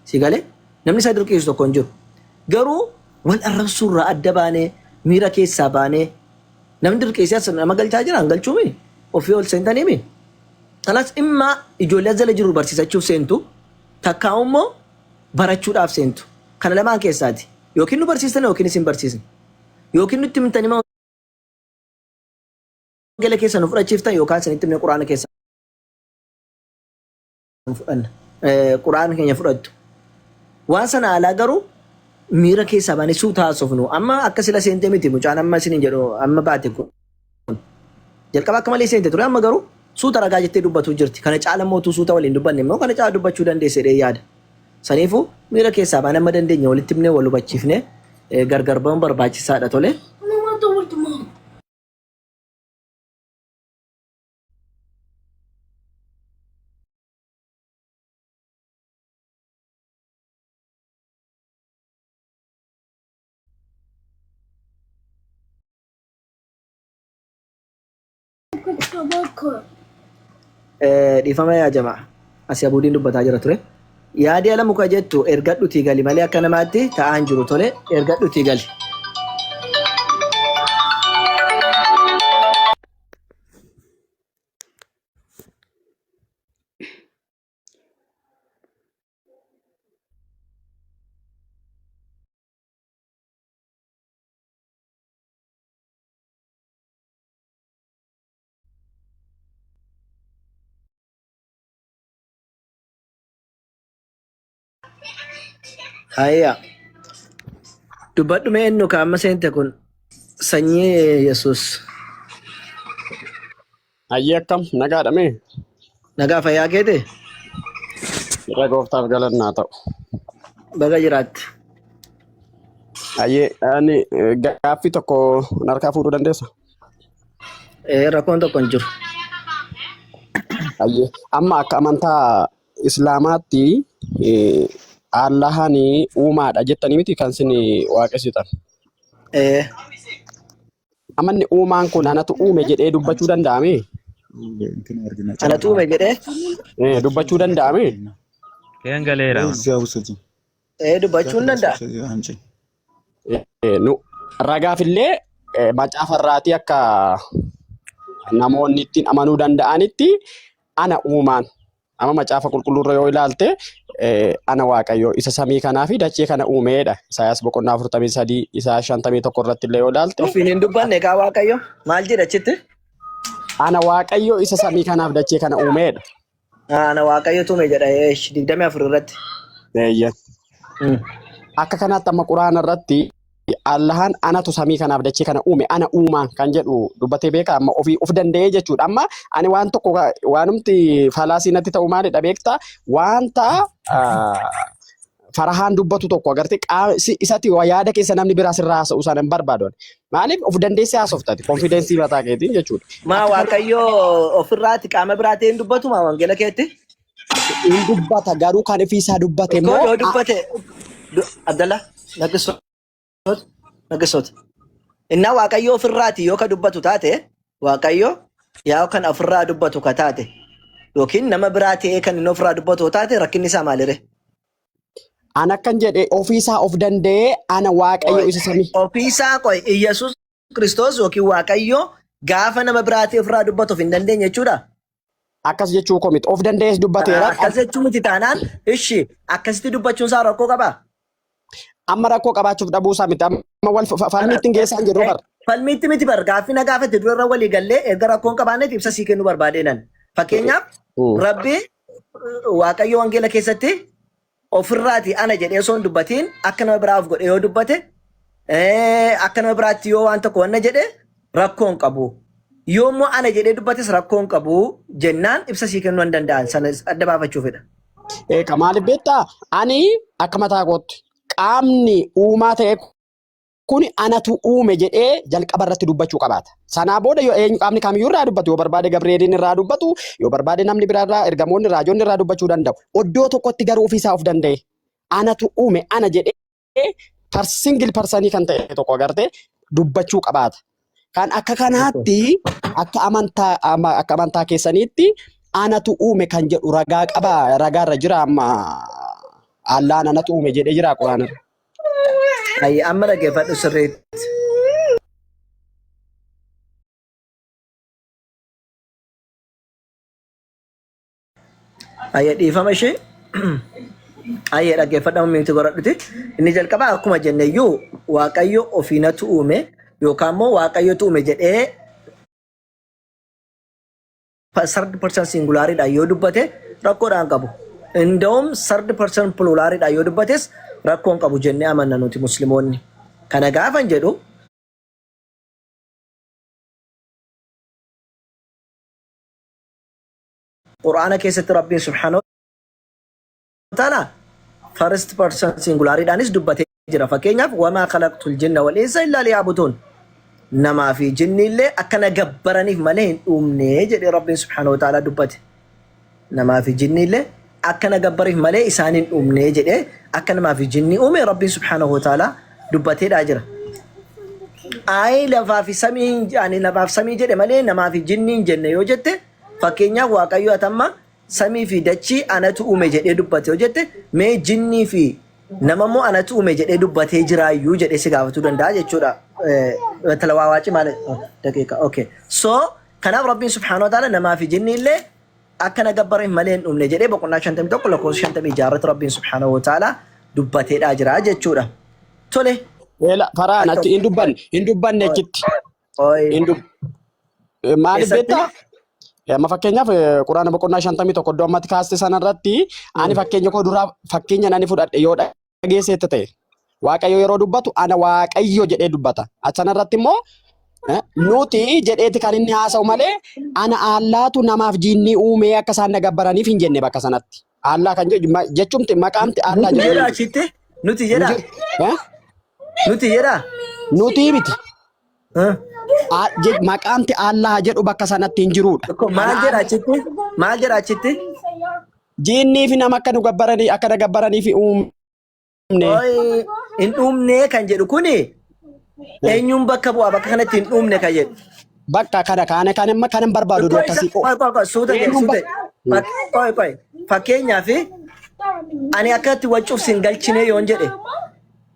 Si galee namni isa dirqisiisu tokko hin jiru. Garuu wal arrabsuu irraa adda baanee miira keessaa baanee namni dirqisiisee as nama galchaa jira hin galchuumi ofii ol seentaniimi. Kanas dhimma ijoollee as jala jiru barsiisachuuf seentu takkaa immoo barachuudhaaf seentu. Kana lamaan keessaati. Yookiin nu barsiistan yookiin isin barsiisna. Yookiin nutti himtanii wangeela keessa nu fudhachiiftan yookaan isinitti himnee quraana keessa fudhanna. Quraana keenya fudhattu. Waan sana alaa garuu miira keessaa baanee suuta haasofnu. Amma akka sila seentee miti mucaan amma isiniin jedhu amma baate kun. Jalqaba akka malee seente ture amma garuu suuta ragaa jettee dubbatu jirti. Kana caala mootuu suuta waliin dubbanne immoo kana caala dubbachuu dandeesse jedhee yaada. Saniifuu miira keessaa baanee amma dandeenya walitti himnee wal hubachiifnee gargar ba'uun barbaachisaadha tole. Dhiifama yaa jamaa. Asii abuudiin dubbataa jira ture. Yaadii ala muka jettu ergadhutii gali malee akka namaatti ta'aa hin jiru tole ergadhutii gali. Hayya. Dubbadhu mee eenyu ka amma seente kun sanyii Yesuus. Hayyee akkam nagaadha mee? Nagaa fayyaa keete Irra gooftaaf galannaa ta'u. baga jiraatte. Hayyee ani gaaffii tokko narkaa fuudhuu dandeessa? Rakkoon tokko hin jiru. Hayyee amma akka amantaa Islaamaatti Allahan uumaadha jettanii miti kan isin waaqessitan. Amanni uumaan kun anatu uume jedhee dubbachuu danda'amee? Anatu uume jedhee Dubbachuu danda'amee? Keen galeera. Dubbachuu hin danda'a. Nu ragaaf illee macaafa irraatii akka namoonni ittiin amanuu danda'anitti ana uumaan Amma macaafa qulqulluurra yoo ilaalte ana Waaqayyo isa samii kanaa fi dachee kana uumeedha. Isaayaas boqonnaa 43 Isaayaas 51 irratti illee yoo ilaalte Ofiin hin dubbanne egaa Waaqayyo maal jedha achitti? ana Waaqayyo isa samii kanaaf dachee kana uumeedha. Ana Waaqayyo tume jedha 24 irratti. Eeyyan. Akka kanaatti amma quraana irratti Allahan anatu samii kanaaf dachee kana uume ana uumaan kan jedhu dubbatee beeka amma ofii of danda'ee jechuudha. Amma ani waan tokko waanumti faalaasii natti ta'u maalidha beektaa wanta farahaan dubbatu tokko agartee qaama isatti waa yaada keessa namni biraa sirraa haasa'u sana hin barbaadu. ani. Maaliif of dandeessee haasoftati konfidensii mataa keetiin jechuudha. Maa Akka kana Waaqayyo ofirraati qaama biraa ta'ee hin dubbatu maa wangeela keetti? hin dubbata garuu kan ofii isaa dubbate Tokko immoo yoo dubbate Abdallah naggisoot naggisoot. Innaa Waaqayyo ofirraati yoo ka dubbatu taate Waaqayyo yaa kan ofirraa dubbatu ka taate yookiin nama biraa ta'ee kan inni ofirraa dubbatu yoo taate rakkinni isaa maalire? An akkan jedhe ofii isaa of danda'ee ana Waaqayyo isa samii. Ofiisaa qoy Iyyasuus Kiristoos yookiin Waaqayyo gaafa nama biraa ta'ee ofirraa dubbatu of hin dandeenye jechuudha. Akkas jechuu koo miti. Of danda'ees dubbateera. Akkas jechuu miti taanaan ishi akkasitti dubbachuun isaa rakkoo qabaa? Amma rakkoo qabaachuuf dhabuu isaa miti. Amma wal falmiitti hin geessaa hin jirru bar. Falmiitti miti bar gaaffii na gaafate dura irra walii gallee erga rakkoo hin qabaanneef ibsa sii kennuu barbaadeenan. Fakkeenyaaf Rabbi Waaqayyo wangeela keessatti ofirraati ana jedhee osoo hin dubbatiin akka nama biraa of godhe yoo dubbate akka nama biraatti yoo waan tokko wanna jedhe rakkoo hin qabu. Yoo immoo ana jedhee dubbates rakkoo hin qabu jennaan ibsa sii kennuu hin danda'an sana adda baafachuufidha. Eeka maaliif beektaa? Ani akka mataa kootti qaamni uumaa ta'e kuni anatu uume jedhee jalqaba irratti dubbachuu qabaata. Sanaa booda yoo eenyu qaamni kamiyyuu irraa dubbatu yoo barbaade Gabreeliin irraa dubbatu yoo barbaade namni biraa irraa ergamoonni raajonni irraa dubbachuu danda'u. Oddoo tokkotti garuu ofiisaa of danda'e anatu uume ana jedhee par single persanii kan ta'e tokko agartee dubbachuu qabaata. Kan akka kanaatti akka amantaa akka amantaa keessaniitti anatu uume kan jedhu ragaa qaba ragaarra jira amma Allaan anatu uume jedhee jira quraanarra. Ayyi amma dhaggeeffadhu sirriitti. Ayya dhiifama ishee. Ayya dhaggeeffadhu amma miti godhadhuti. Inni jalqabaa akkuma jenne iyyuu Waaqayyo ofiinatu uume yookaan immoo Waaqayyotu uume jedhee third person singulaariidhaan yoo dubbate rakkoodhaan qabu. Inda'um third person pluraaliidhaan yoo dubbates rakkoon qabu jennee amanna nuti musliimoonni. Kana gaafan jedhu Qur'aana keessatti Rabbiin subhaanahu wa ta'ala first person singulaariidhaanis dubbatee jira. Fakkeenyaaf wamaa khalaqtul jinna wal insa illaa liya'buduun. Namaa fi jinni illee akka na gabbaraniif malee hin uumne jedhee Rabbiin subhaanahu wa ta'ala dubbate. Namaa fi jinni illee akka na gabbariif malee isaan hin uumne jedhee akka namaa fi jinni uume Rabbiin subhaanahu wa ta'ala dubbateedhaa jira. Ayi lafaa fi samii hin ani lafaaf samii jedhe malee namaa fi jinni hin jenne yoo jette fakkeenyaaf Waaqayyo atamma samii fi dachii anatu uume jedhee dubbate yoo jette mee jinnii fi nama immoo anatu uume jedhee dubbatee jiraayyuu jedhee si gaafatuu danda'a jechuudha. Talawaawaaci maal daqiiqa okay. So kanaaf Rabbiin subhaanahu wa ta'ala namaa fi jinni illee akka na gabbaraniif malee hin uumne jedhee boqonnaa 51 lakkoofsa 56 irratti Rabbiin subhaanahu wa ta'ala dubbateedhaa jira jechuudha. Tole. Eela faraan achi hin dubbanne achitti. Oi. Hin dub maaliif Eessatti? beektaa? Amma fakkeenyaaf quraana boqonnaa 51 iddoo ammatti kaaste sanarratti ani fakkeenya koo duraa fakkeenya nani fudhadhe yoo dhageesseetta ta'e Waaqayyo yeroo dubbatu ana Waaqayyo jedhee dubbata. Sanarratti immoo nuti jedheeti kan inni haasa'u malee ana Allaatu namaaf jinnii uumee akka isaan na gabbaraniif hin jenne bakka sanatti. Allaa kan jedhu jechumti maqaamti Allaa Nuti jedhu jedha hin jiru. achitti? Nuti Hin jedha? jiru. Eh? Nuti jedha? Nuti miti. Maqaamti Allaa jedhu bakka sanatti hin jirudha. Tokko maal Ana jedha achitti? Maal jedha achitti? Jinnii fi nama akka nu gabbaranii akka na gabbaraniif uumne. Oi, hin uumne kan jedhu kuni eenyuun bakka bu'a bakka kanatti hin uumne kan jedhu. Bakka kana kana kan amma kan hin barbaadu Tokko isa akkasii qoy qoy qoy suuta jedhe Eenyuun suuta bakka qoy qoy fakkeenyaaf ani akkatti wacuuf sin galchine yoon jedhe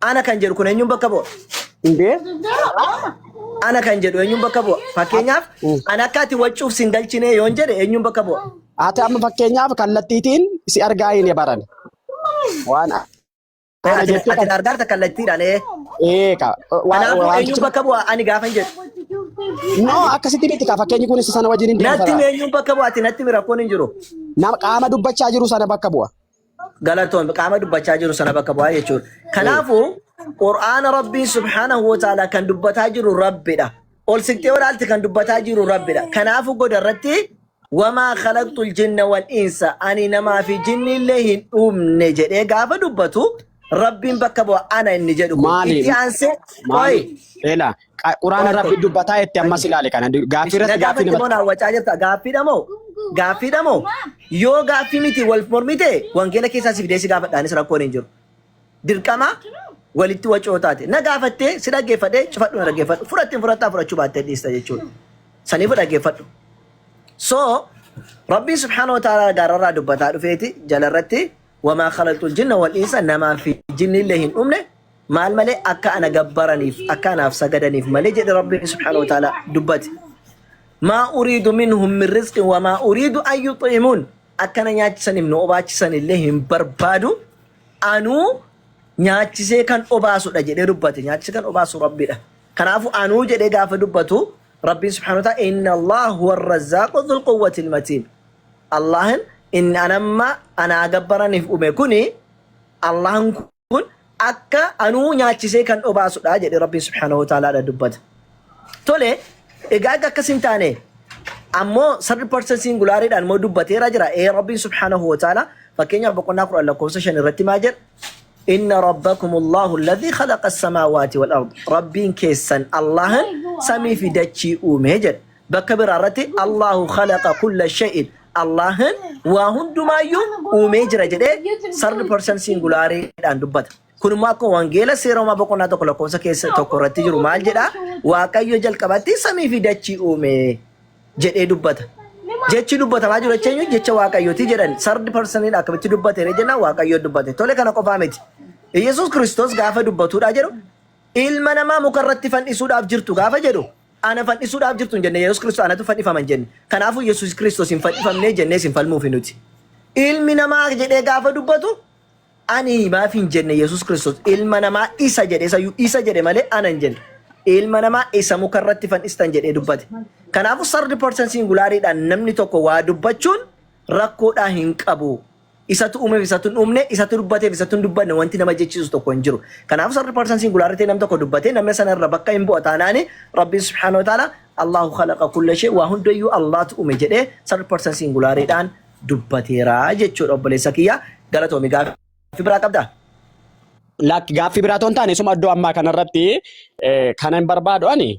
Ana kan jedhu kun eenyuun bakka bu'a? Indee? Ana kan jedhu eenyuun bakka bu'a? Fakkeenyaaf ana akka ati waccuuf sin galchine yoon jedhe eenyuun bakka bu'a? Ati amma fakkeenyaaf kallattiitiin si argaa hin baran. Waan ana Ati jettee ati kan na argaarta kallattiidhaan ee. eeka. Kanaafuu eenyuun Wantichi bakka bu'a ani gaafan jedhu. No, akkasitti miti ka fakkeenyi kunis sana wajjin hin Natti deemu. himi eenyuun bakka bu'a ati natti himi rakkoon hin jiru. Nama qaama dubbachaa jiru sana bakka bu'a. Galatoon qaama dubbachaa jiru sana bakka bu'aa jechuudha. Kanaafuu Qur'aana Rabbiin subhaanahu wa ta'ala kan dubbataa jiru Rabbidha. Ol siqxee olaalti kan dubbataa jiru Rabbidha. Kanaafuu goda irratti wamaa khalaqtul jinna wal insa ani namaa fi jinni illee hin uumne jedhee gaafa dubbatu Rabbiin bakka bu'a ana inni jedhu kun. Maali? Itti aansee Maali? qoyi Eela quraana qoyi Rabbi dubbataa itti ammas ilaali kana gaaffii Na irratti gaaffii gaafatte moo namatti. na hawwachaa jirta? Gaaffiidha moo? Gaaffiidha moo? Yoo gaaffii miti wal mormite wangeela keessaa si fidee si gaafadhaanis rakkoon hin jiru. Dirqama walitti wacoo taate. Na gaafattee si dhaggeeffadhee cufadhu na dhaggeeffadhu. Fudhatte hin fudhattaa fudhachuu baattee dhiista jechuudha. Saniifuu dhaggeeffadhu. So Rabbiin subhaanahu wa ta'ala gaararraa dubbataa dhufeeti jalarratti wamaa khalaqtul jinna wal insa namaa fi jinni illee hin dhumne maal malee akka ana gabbaraniif akka anaaf sagadaniif malee jedhe Rabbiin subhaanahu wa ta'ala dubbate. Maa uriidu minhum min rizqin wamaa uriidu an yuximuun akka na nyaachisaniif na obaachisan illee hin barbaadu anuu nyaachisee kan obaasudha jedhee dubbate nyaachisee kan obaasu Rabbidha. Kanaafuu anuu jedhee gaafa dubbatu Rabbiin subhaanahu wa ta'ala inna Allah huwa arrazzaaqu dhul quwwatil matiin. Allahin inni anamma anaa gabbaraniif uume kuni Allahan kun akka anuu nyaachisee kan obaasudha jedhe Rabbiin subhaanahu wa ta'ala dubbata. Tole egaa akka akkas hin taane ammoo third person singulaariidhaan immoo dubbateera jira. Ee Rabbiin subhaanahu wa ta'ala fakkeenyaaf boqonnaa 10 lakkoofsa 5 irratti maa jedha? Inna rabbakum Allahu alladhii khalaqa as-samaawaati wal ard. Rabbiin keessan Allahan samii fi dachii uume jedha. Bakka biraa irratti Allahu khalaqa kulla shay'in. Allahan waa hundumaayyuu uumee jira jedhee third person singulaariidhaan dubbata. Kun immoo akkuma wangeela seera uumaa boqonnaa 1 lakkoofsa keessa 1 irratti jiru maal jedha? Waaqayyo jalqabatti samii fi dachii uume jedhee dubbata. Jechi dubbatamaa jiru jecha eenyu? Jecha Waaqayyooti jedhan. Third personiin akkamitti dubbate ree jennaan Waaqayyo dubbate. Tole kana qofaa miti. Yesuus Kiristoos gaafa dubbatuudha jedhu ilma namaa muka irratti fannisuudhaaf jirtu gaafa jedhu ana fannisuudhaaf jirtu hin jenne Yesuus Kiristoos anatu fannifama hin jenne. Kanaafuu Yesuus Kiristoos hin fannifamnee jennee hin falmuufi nuti. Ilmi namaa jedhee gaafa dubbatu Ani maaf hin jenne Yesuus Kiristoos ilma namaa isa jedhe isayyuu isa jedhe malee ana hin jenne. Ilma namaa isa muka irratti fannistan jedhee dubbate. Kanaafuu third person singulaariidhaan namni tokko waa dubbachuun rakkoodhaa hin qabu. Isatu uumeef isatu hin uumne, isatu dubbateef isatu hin dubbanne wanti nama jechiisu tokko hin jiru. Kanaafuu third person singulaarii ta'e namni tokko dubbatee namni sana irra bakka hin bu'a taanaani Rabbiin subhaanahu wa ta'ala Allahu khalaqa kulla shay waa hundayyuu Allahtu uume jedhee third person singulaariidhaan dubbateera jechuudha obboleessa kiyya galatoomi gaaffii biraa qabdaa? Lakki gaaffii biraa otoo hin taane isuma iddoo ammaa kanarratti kana hin barbaadu ani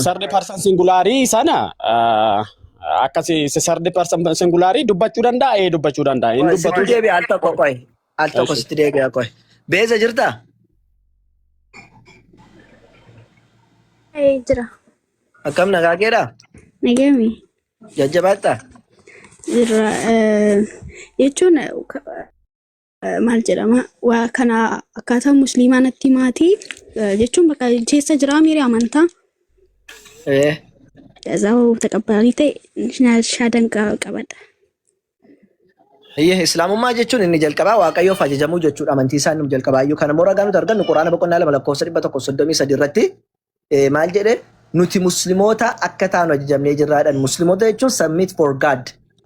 third person singulaarii sana akkasi third person singulaarii dubbachuu danda'a ee dubbachuu danda'a hin Qoy sitti dubbatu. deebi'a al tokko qoy al tokko Eshi. sitti deebi'a qoy. Beeza jirtaa? Ee jira. Akkam nagaa keedha? Nagami. Jajjabaadha. Jirra. Jechuun maal jedhama waa kana akkaataa musliimaa natti maatii jechuun bakka keessa jiraa miiri amantaa Eh. Jazaa taqabbalii ta'e shaadan qabadha. Iyyee Islaamummaa jechuun inni jalqabaa Waaqayyoof ajajamuu jechuudha amantii isaa inni jalqabaa iyyuu kana immoo ragaa nuti argannu Quraana boqonnaa 2 lakkoofsa 133 irratti Maal jedhe nuti muslimoota akka taanu ajajamnee jirraadhan. Muslimoota jechuun submit for God.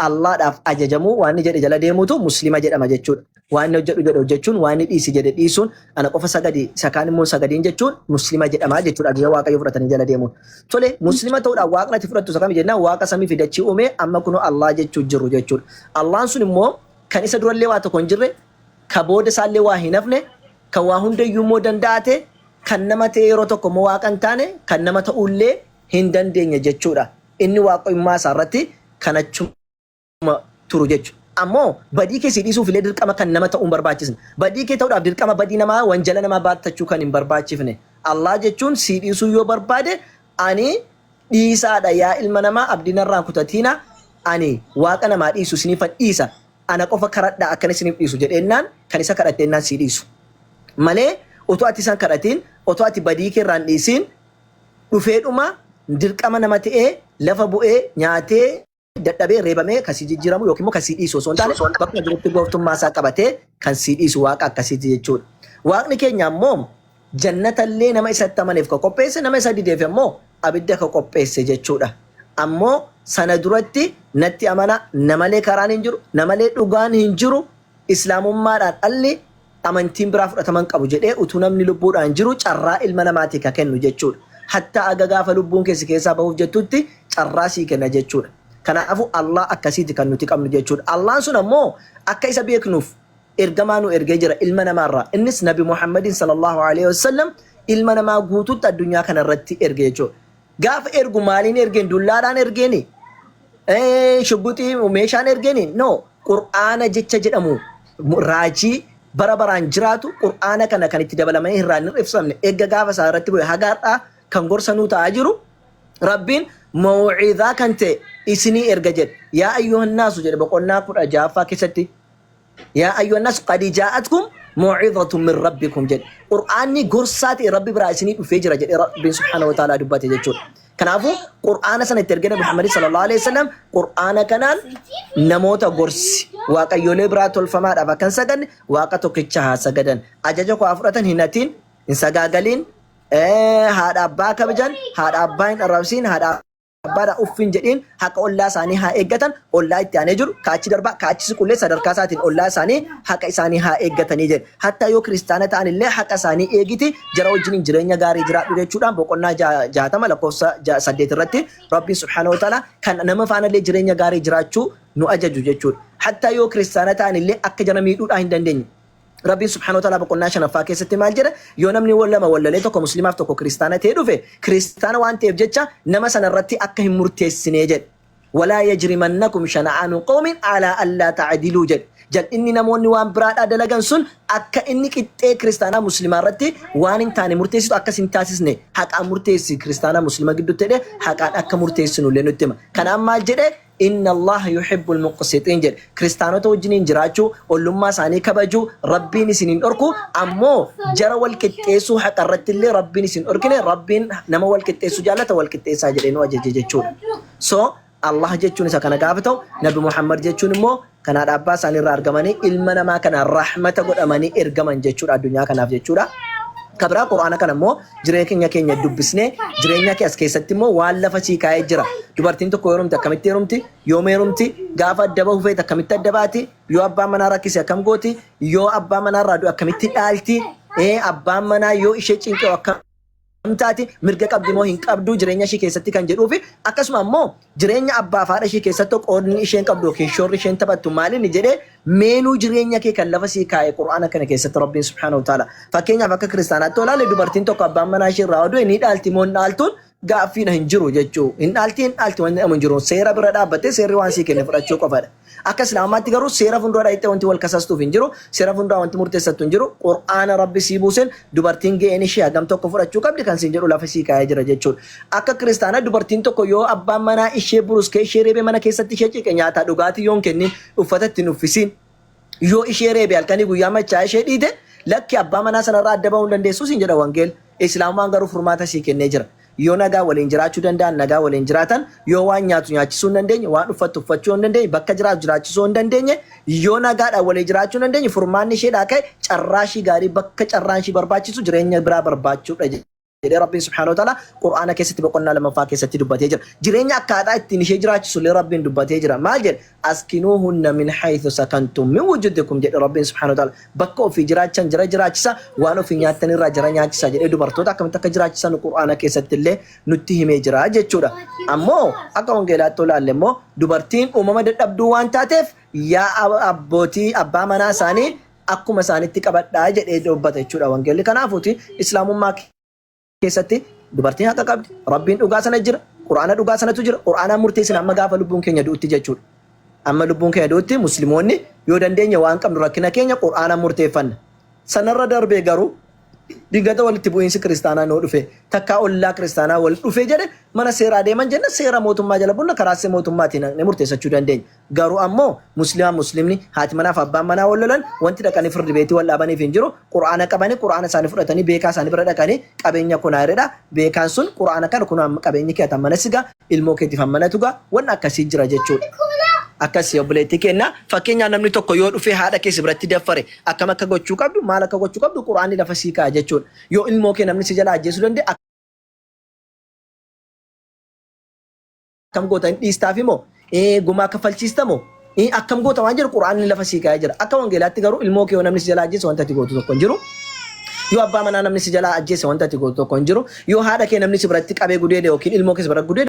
Allaadhaaf ajajamuu waan inni jedhe jala deemuutu muslima jedhama jechuudha. Waan inni hojjedhu jedhe hojjechuun, waan inni dhiisi jedhe dhiisuun, ana qofa sagadi isa kaan immoo sagadiin jechuun muslima jedhama jechuudha. Ajaja Waaqayyoo fudhatanii jala deemuun. Tole muslima ta'uudhaan waaqni ati fudhattu isa kami jennaan waaqa samii fi dachii uume amma kunoo Allah jechuu jirru jechuudha. Allaan sun immoo kan isa durallee waa tokko hin jirre, ka booda isaallee waa hin hafne, kan waa hundayyuu immoo danda'ate Kan nama ta'ee yeroo tokko immoo Waaqa hin taane, kan nama ta'uullee hin dandeenye jechuudha. Inni Waaqummaa isaa irratti kan achuma turu jechu. Ammoo badii kee sii dhiisuuf illee dirqama kan nama ta'uu hin barbaachisne. Badii kee ta'uudhaaf dirqama badii namaa, wanjala namaa baattachuu kan hin barbaachifne. Allah jechuun sii dhiisuu yoo barbaade ani dhiisaadha yaa ilma namaa abdii narraa hin kutatiina ani Waaqa namaa dhiisu isiniifan dhiisa ana qofa karadhaa akkan isiniif dhiisu jedheennaan kan isa kadhatteennaan sii dhiisu. Malee utuu ati isa hin kadhatiin, otoo ati badii kee irraa hin dhiisiin dhufeedhuma dirqama nama ta'ee lafa bu'ee nyaatee Dadhabee reebamee kan si jijjiiramu yookiin immoo kan si dhiisu osoo hin taane bakkuma jirutti gooftummaa isaa qabatee kan si dhiisu waaqa akkasiiti jechuudha. Waaqni keenya ammoo jannatallee nama isatti amaneef ka qopheesse nama isa dideef ammoo abidda ka qopheesse jechuudha. Ammoo sana duratti natti amanaa namalee karaan hin jiru namalee dhugaan hin jiru Islaamummaadhaan alli amantiin biraa fudhatama hin qabu jedhee utuu namni lubbuudhaan jiru carraa ilma namaatii ka kennu jechuudha. Hattaa aga gaafa lubbuun kee si keessaa bahuuf jettutti carraa sii kenna jechuudha. Kanaafuu Allaah akkasiiti kan nuti qabnu jechuudha. Allahn sun ammoo akka isa beeknuuf ergamaa nu ergee jira ilma namaarraa. Innis Nabi Muhammadiin sallallahu alaihi wasallam ilma namaa guutuutti addunyaa kana irratti erge jechuudha. Gaafa ergu maaliin ergeen? Dullaadhaan ergeeni? Shugguxii meeshaan ergeeni? No. Qur'aana jecha jedhamu raajii bara baraan jiraatu qur'aana kana kan itti dabalamanii irraa hin hir'ifsamne eegga gaafa isaa irratti bu'e haga har'aa kan gorsa nuu ta'aa jiru Rabbiin maw'izaa kan ta'e isinii erga jedhe. Yaa ayyuhannaasu jedhe boqonnaa 16ffaa keessatti. Yaa ayyuhannaas qad jaa'atkum maw'izatun min rabbikum jedhe. Qur'aanni gorsaa ta'e Rabbi biraa isinii dhufee jira jedhee Rabbiin subhaanahu wa ta'aalaa dubbate jechuudha. Kanaafuu Qur'aana sana itti ergee Nabi Muhammad sallallahu alaihi wasallam Qur'aana kanaan namoota gorsi. Waaqayyolee biraa tolfamaadhaaf akka hin sagadne Waaqa tokkicha haa sagadan. Ajaja koo haa fudhatan hin hatiin, hin sagaagaliin, haadha abbaa kabajan, haadha abbaa hin arrabsiin, haadha abbaadha uff hin jedhiin haqa ollaa isaanii haa eeggatan ollaa itti aanee jiru ka achi darbaa ka achi siqullee sadarkaa isaatiin ollaa isaanii haqa isaanii haa eeggatanii jedhe hattaa yoo kiristaana ta'an illee haqa isaanii eegiti jara wajjiniin jireenya gaarii jiraadhu jechuudhaan boqonnaa 60 lakkoofsa 8 irratti rabbiin subhaanahu wa ta'ala kan nama faanallee jireenya gaarii jiraachuu nu ajaju jechuudha hattaa yoo kiristaana ta'an illee akka jara miidhuudhaa hin dandeenye Rabbiin subhaanahu wa ta'aalaa boqonnaa shanaffaa keessatti maal jedha? Yoo namni wal lama wal lolee tokko muslimaaf tokko kiristaana ta'ee dhufe, kiristaana waan ta'eef jecha nama sana irratti akka hin murteessinee jedhe. Walaa yajrimannakum shana'aanu qawmin alaa allaa ta'diluu jedhe. Jal'inni namoonni waan biraadhaa dalagan sun akka inni qixxee kiristaanaa muslimaa irratti waan hin taane murteessitu akkas hin taasisne haqaan murteessi kiristaanaa muslima gidduutti jedhe haqaan akka murteessinu illee nutti hima. Kanaaf maal jedhe? Inna Allaaha yuhibbul muqsixiin jedhe. Kiristaanota wajjiniin jiraachuu, ollummaa isaanii kabajuu Rabbiin isin hin dhorku, ammoo jara wal qixxeessuu haqa irratti illee Rabbiin isin dhorkine, Rabbiin nama wal qixxeessu jaallata wal qixxeessaa jedhee nu ajaje jechuudha. So Allah jechuun isa kana gaafa ta'u, Nabi Muhammad jechuun immoo kan haadha abbaa isaanii irraa argamanii ilma namaa kana rahmata godhamanii ergaman jechuudha addunyaa kanaaf jechuudha. Ka biraa Qur'aana kana immoo jireenya keenya dubbisnee jireenya kee as keessatti immoo waan lafa sii kaa'ee jira. Dubartiin tokko heerumte akkamitti heerumti? Yoom heerumti? Gaafa adda bahu feete akkamitti adda baati? Yoo abbaan manaa rakkise akkam gooti? Yoo abbaan manaa irraa du'e akkamitti dhaalti? Abbaan manaa yoo ishee cinqe akkam taati mirga qabdi moo hin qabdu jireenya ishii keessatti kan jedhuu fi akkasuma ammoo jireenya abbaa fi haadha ishii keessatti qoodni isheen qabdu yookiin shoorri isheen taphattu maalinni jedhee meenuu jireenya kee kan lafa sii kaa'e qur'aana kana keessatti rabbiin subhaanahu wa ta'ala fakkeenyaaf akka kiristaanaatti olaale dubartiin tokko abbaan manaa ishii irraa du'e ni dhaalti moo hin dhaaltuun gaaffiin hin jiru jechuu hin dhaalti hin dhaalti wanti jedhamu hin jiru seera bira dhaabbattee seerri waan sii kenne fudhachuu qofadha. Akka Islaamummaatti garuu seera fuuldura dhayxee wanti wal kasastuuf hin jiru, seera fuuldura wanti murteessattu hin jiru. Qur'aana Rabbi sii buuseen dubartiin ga'een ishee hagam tokko fudhachuu qabdi kan siin jedhu lafa sii kaa'ee jira jechuudha. Akka kiristaanaa dubartiin tokko yoo abbaan manaa ishee buruskee ishee reebee mana keessatti ishee ciqe nyaataa dhugaatii yoo hin kennin, uffata itti hin uffisiin, yoo ishee reebe halkanii guyyaa machaa'ee ishee dhiite lakki abbaa manaa sanarraa adda bahuu hin dandeessu siin jedha wangeelli. Islaamummaan garuu furmaata sii kennee jira. Yoo nagaa waliin jiraachuu danda'an nagaa waliin jiraatan, yoo waan nyaatu nyaachisuu hin dandeenye, waan uffattu uffachuu hin dandeenye, bakka jiraatu jiraachisuu hin dandeenye, yoo nagaadhaan walii jiraachuu hin dandeenye furmaanni isheedhaa ka'e carraa ishii gaarii bakka carraan ishii barbaachisu jireenya biraa barbaachuudha jedhee Rabbiin subhaanahu wa ta'ala Qur'aana keessatti boqonnaa lammaffaa keessatti dubbatee jira. Jireenya akkaataa ittiin ishee jiraachisu illee Rabbiin dubbatee jira. Maal jedhe? Askinuuhunna min haythu sakantum min wujudikum jedhe Rabbiin subhaanahu wa ta'ala. Bakka ofii jiraachan jara jiraachisa, waan ofii nyaattan irraa jara nyaachisa jedhee dubartoota akkamitti akka jiraachisanu Qur'aana keessatti illee nutti himee jira jechuudha. Ammoo akka wangeelaatti yoo ilaalle immoo dubartiin uumama dadhabduu waan taateef yaa abbootii abbaa manaa isaanii akkuma isaanitti qabadhaa jedhee dubbata jechuudha wangeelli. Kanaafuuti Islaamummaa keessatti dubartiin haqa qabdi. Rabbiin dhugaa sana jira. Qur'aana dhugaa sanatu jira. Qur'aanaan murteessina amma gaafa lubbuun keenya du'utti jechuudha. Amma lubbuun keenya du'utti musliimoonni yoo dandeenye waan qabnu rakkina keenya Qur'aanaan murteeffanna. Sanarra darbee garuu Dingata walitti bu'iinsi kiristaanaa noo dhufe takkaa ollaa kiristaanaa wal dhufe jedhe mana seeraa deeman jenna seera mootummaa jala bulla karaa see mootummaatiin haqnee murteessachuu dandeenya. Garuu ammoo muslimaa muslimni haati manaaf abbaan manaa wal lolan wanti dhaqanii firdi beetii wal dhaabaniif hin jiru. Qur'aana qabanii qur'aana isaanii fudhatanii beekaa isaanii bira dhaqanii qabeenya kun haareedha. Beekaan sun qur'aana kana kun qabeenyi kee ati mana siga ilmoo keetiif hammanatu gaa wanni akkasii jira jechuudha. Akkasii obboleettii keenya fakkeenyaaf namni tokko yoo dhufee haadha kee si biratti daffare akkam akka gochuu qabdu maal akka gochuu qabdu qur'aanni lafa sii kaa'a jechuudha. Yoo ilmoo kee namni si jala ajjeesuu danda'e akkam goota hin dhiistaaf moo gumaa kaffalchiista moo akkam goota waan jedhu qur'aanni lafa sii kaa'ee jira. Akka wangeelaatti garuu ilmoo kee yoo namni si jala ajjeese wanta ati gootu tokko hin jiru. Yoo abbaa manaa namni si jalaa ajjeese wanta ati gootu tokko hin jiru. Yoo haadha kee namni si biratti qabee gudeede yookiin ilmoo kee si biratti gudeede